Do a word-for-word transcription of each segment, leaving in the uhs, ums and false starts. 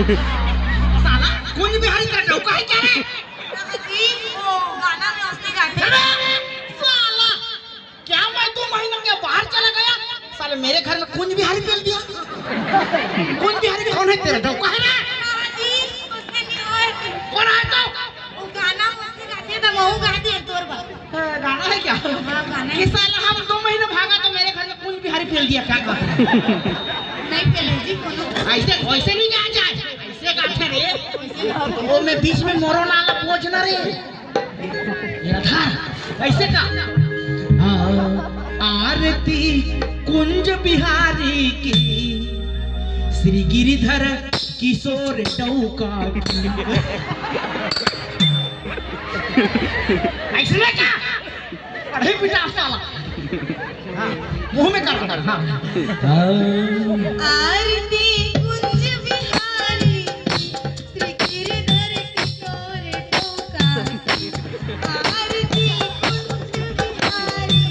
साला, कुंज बिहारी का डौका है क्या रे? जी, वो गाना में उसने गाते हैं। अरे, साला, क्या मैं दो महीना के बाहर चला गया? साले, मेरे घर में कुंज बिहारी पेल दिया। कुंज बिहारी कौन है तेरा डौका है रे? जी, उसने नहीं, वो है। कौन है तो? वो गाना उसने गाते हैं, तो वो गा दिए तोर बा। गाना है क्या? हाँ, गाना है। कि साला हम दो महीने भागा तो मेरे घर में कुंज बिहारी पेल दिया, क्या कहा? नहीं पेले जी, कोनो। ऐसे, वैसे नहीं गाया जाए, ऐसे गाते रे। वो मैं बीच में मोरो नाला पहुंचना रे। ये रखा, ऐसे का? हाँ, आरती कुंज बिहारी की, श्री गिरिधर किशोर डौका की। ऐसने का? अरे बेटा साला। हाँ, मुंह में कर, कर, हाँ। आरती कुंज बिहारी, श्री गिरधर किशोर डौका। आरती कुंज बिहारी,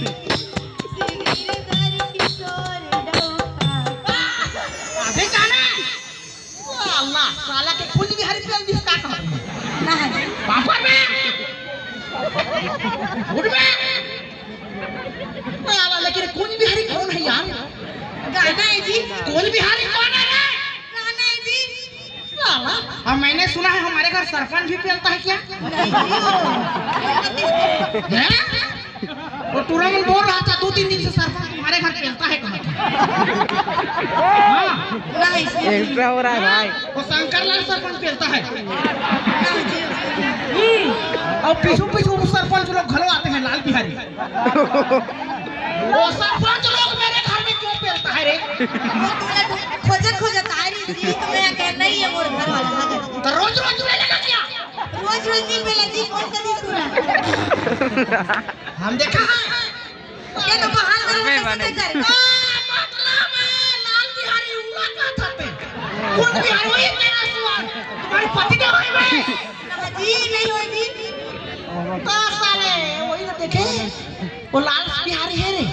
श्री गिरधर किशोर डौका। अबे जाना। साला, साला के कुंज बिहारी पेल दिस का कहा? ना है। पापड़ में। उठ बे। साला, लेकिन कुंज बिहारी कौन है यार? गाना है जी। कुंज बिहारी कौन है रे? गाना है जी। साला, अब मैंने सुना है हमारे घर सरपंच भी पेलता है क्या? नहीं जी, वो हैं? वो टूरा मन बोल रहा था, दो तीन दिन से सरपंच तुम्हारे घर पेलता है, कहा था। हाँ। नहीं जी। एक्स्ट्रा हो रहा है भाई। वो शंकर लाल सरपंच पेलता है। नहीं जी, उसको नहीं। हम्म, और पीछू पीछू वो सरपंच लोग घलो आते हैं, लाल बिहारी। वो सरपंच लोग मेरे घर में क्यों पेलता है रे? वो तोला ढूंढ-, खोजत खोजत आ रही थी, तो मैं कह, "नहीं है मोर घर वाला, आ गया।" तो रोज रोज पेलेगा क्या? रोज रोज नहीं पेला जी, कौन सा दिन सुना? हम देखा है। ये तो बहाल कर रहे हैं, कैसे कर? आ, मतलब है, लाल बिहारी हुआ का था ते? कुंज बिहारी वही तेरा सुआ? तुम्हारी पति देव है बे? ना जी, नहीं हो जी। तो साले, वही ना देखे? वो लाल बिहारी है रे।